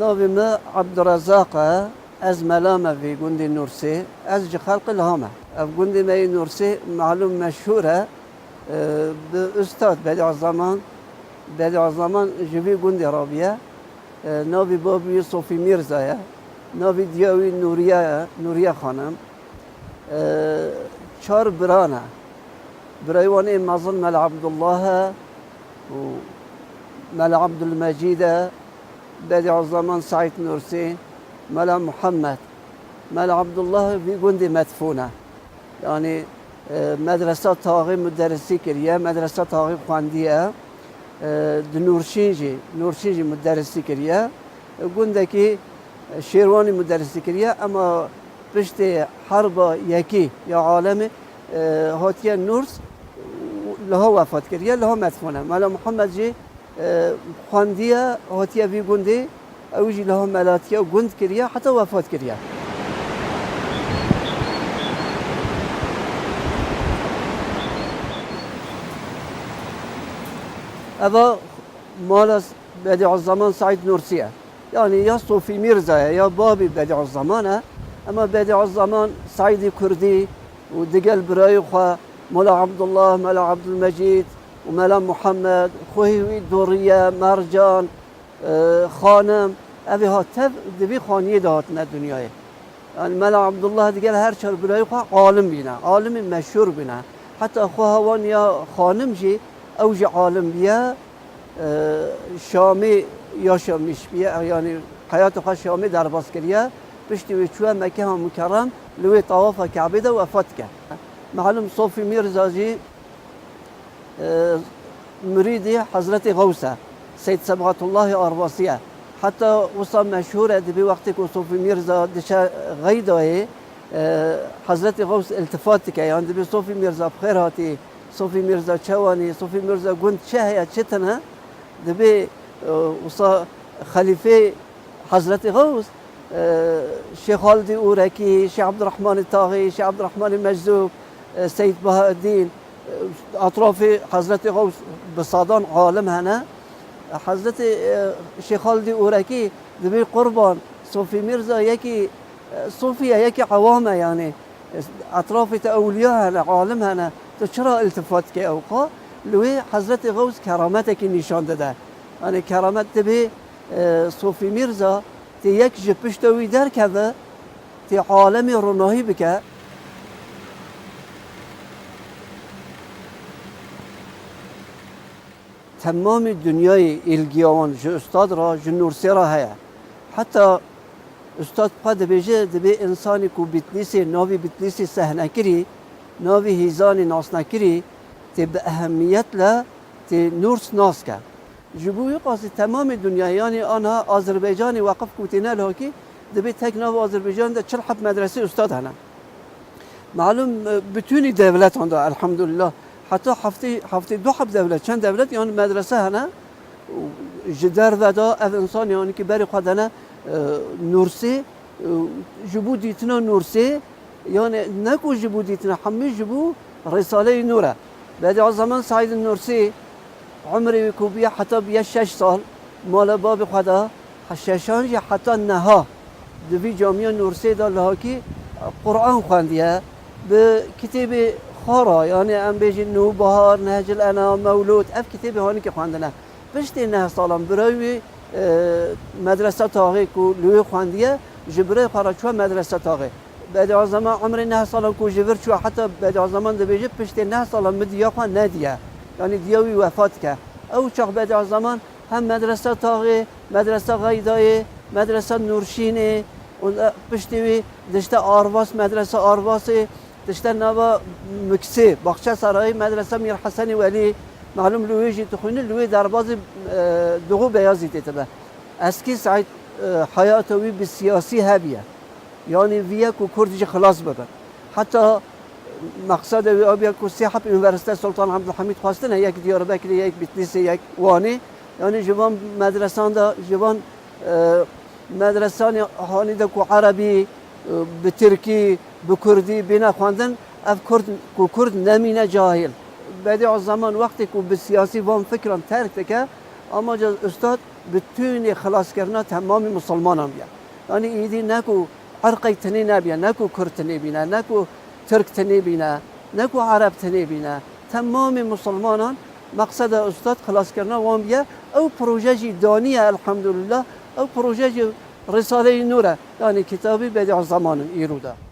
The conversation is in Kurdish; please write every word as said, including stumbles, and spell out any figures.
Navê min Ebdurezaq e. Ez mela me vî gundî Nûrsî. Ez ji xelqê Liha me. Ev gundê me yê Nûrsî malûm meşhûr e. E, bi Ustad Bediazeman, Bediazeman ji vî gundê re bûye. E, navê babî wî Sofî Mîrza ye. Navê diya wî Nûriye ye, Nûriye Xanim. E, çar bira ne. Birayê wan ê mezin Mela Ebdullah e û Mela Ebdulmecîd e, Bediazeman Seîd Nûrsî, Mela Muhammed. Mela Ebdullah vî gundê medfûn e. Yanî, e, medresa taxê muderisî kiriye, medresa taxê xwendiye. E, di Nûrşîn jî, Nûrşîn jî muderisî kiriye. E, gundekî, e, Şêrwanî muderisî kiriye, ema piştê herba yekî ya alemê, e, hatiye Nûrs, liha wefat kiriye, liha medfûn e. Mela Muhammed jî, e, xwendiye, hatiye vî gundê, ew jî liha melatiye û gund kiriye, heta wefat kiriye. Eva mala Bediüzzeman Seîd Nûrsî ye. Yanî ya Sofî Mîrza ye, ya babî Bediüzzeman e. Ema Bediüzzeman Seîdî Kurdî û digel birayê xwe Mela Abdullah, Mela Abdulmecîd û Mela Muhammed, xwehî wî Duriye, Mercan, e, Xanim, evê ha tev di vî xaniyê de hatine dinyayê. Yanî Mela Abdullah digel her çar birayê xwe alim bîne, alimên meşhûr bîne. Heta xweha wan ya xanim jî ew jî alim bîye. E, Şamê yaşamiş bîye, yanî heyata xwe Şamê derbas kiriye. Piştî wê çûye Mekeha Mukerrem, li wê tawafa Kebê de wefat dike. Malum Sofî Mîrza jî, e, mirîdî Hezretê Xews e, Seyd Sebxetullahê Arvasî ye. Heta wisa meşhûr e, dibê wextê ku Sofî Mîrza diçe Xeydayê, e, Hezretê Xews iltifat dike, yan dibê Sofî Mîrza bi xêr hatî, Sofî Mîrza çawanî, Sofî Mîrza gund çi heye, çi tune, dibê, e, wisa xelîfê Hezretê Xews, e, Şêx Xaldî Ûrekî, Şêx Ebdurrahmanê Taxî, Şêx Ebdurrahmanê Meczûb, e, Seyd Bahaeddîn, e, etrafê Hezretê Xews bi sadan alim hene. Hezretê, e, Şêx Xaldî Ûrekî dibê qurban, Sofî Mîrza yekî, e, Sofî ye, yekî ewam e yanî. Etrafê te ewliya hene, alim hene, tu çira iltifat dike ew xwe? Li wê Hezretê Xews kerametekî nîşan dide. Yanî keramet dibê, e, Sofî Mîrza tê yek ji pişta wî derkeve, tê alemê ronahî bike. Temamê dinyayê îlgiya wan ji Ustad re, ji Nûrsê re heye. Heta Ustad xwe dibêje, dibê însanê ku Bitlîsê, navê Bitlîsê sehnekirî, navê hîzanê nasnekirî, tê bi ehemiyetla tê Nûrs nas ke. Ji bo wî qasî temamê dinyayê, yanî anha Azerbaycanê weqif ku têne lihakî, dibê tek nava Azerbaycanê de çil heb medresê Ustad hene. Malum, e, bütünî devletan de, elhamdülillah, heta heftê, heftê du heb devlet, çend devlet, yanî medrese hene. Û ji derve de ev însan, yanî ki berê xwe dene, e, Nûrsê, e, ji bo dîtina Nûrsê, yanî ne ku ji bo dîtina, hemî ji bo Rîsaleyê Nûr e. Bediüzzeman Seîd Nûrsî, Umrê wî ku bûye heta bûye şeş sal, mala babê xwe de, he şeşan jî heta neha di vî camiya Nûrsê de lihakî Quran xwendiye. Bi kitêbê xwe re, yanî em bêjin Nûbihar, Nehcil Enam, Mewlûd, ev kitêbê hanîkî xwendine. Piştê neh salan birayê wî, e, Medresa Taxê ku li wê xwendiye, ji birayê xwe re çûye Medresa Taxê. Bediüzzeman umrê neh salan ku ji vir çûye, heta Bediüzzeman dibêje, piştê neh salan min diya xwe nediye. Yanî diya wî wefat dike. Ew çax Bediüzzeman hem Medresa Taxê, Medresa Xeydayê, Medresa Nûrşînê, û piştî wî dişte Arvas, Medresa Arvasê, dişte nava Miksê, Baxçesarayê, Medresa Mîr Hesenê Welî, malum li wê jî dixwîne, li wê derbazê, e, Duxu Beyazîtê dibe. Eskî Seîd, e, heyata wî bi siyasî hebiye. Yanî viye ku Kurd jî xilas bibin. Heta meqseda wî abiye ku sê heb Unîversîte Sultan Abdulhamîd xwestine, yek Diyarbekirê, yek Bitlîsê, yek Wanê. Yanî ji van medresan de, ji van, e, medresanê hanî de ku erebî, e, bi tirkî, bi kurdî bîne xwendin, ev Kurd, ku Kurd nemîne cahil. Bediüzzeman wextê ku bi siyasî van fikran terk dike, amaca Ustad Bütûnê xilaskirina temamê misilmanan biya. Yanî îdî ne ku irqek tinê nebiya, ne ku kurd tinê bîne, ne ku tirk tinê bîne, ne ku ereb tinê bîne. Temamê misilmanan, meqseda ustad xilaskirina wan biye. Ew proje jî daniye, elhamdulillah. Ew proje jî Risaleyê Nûr e. Yanî kitabî Bediuzzemanî îro de.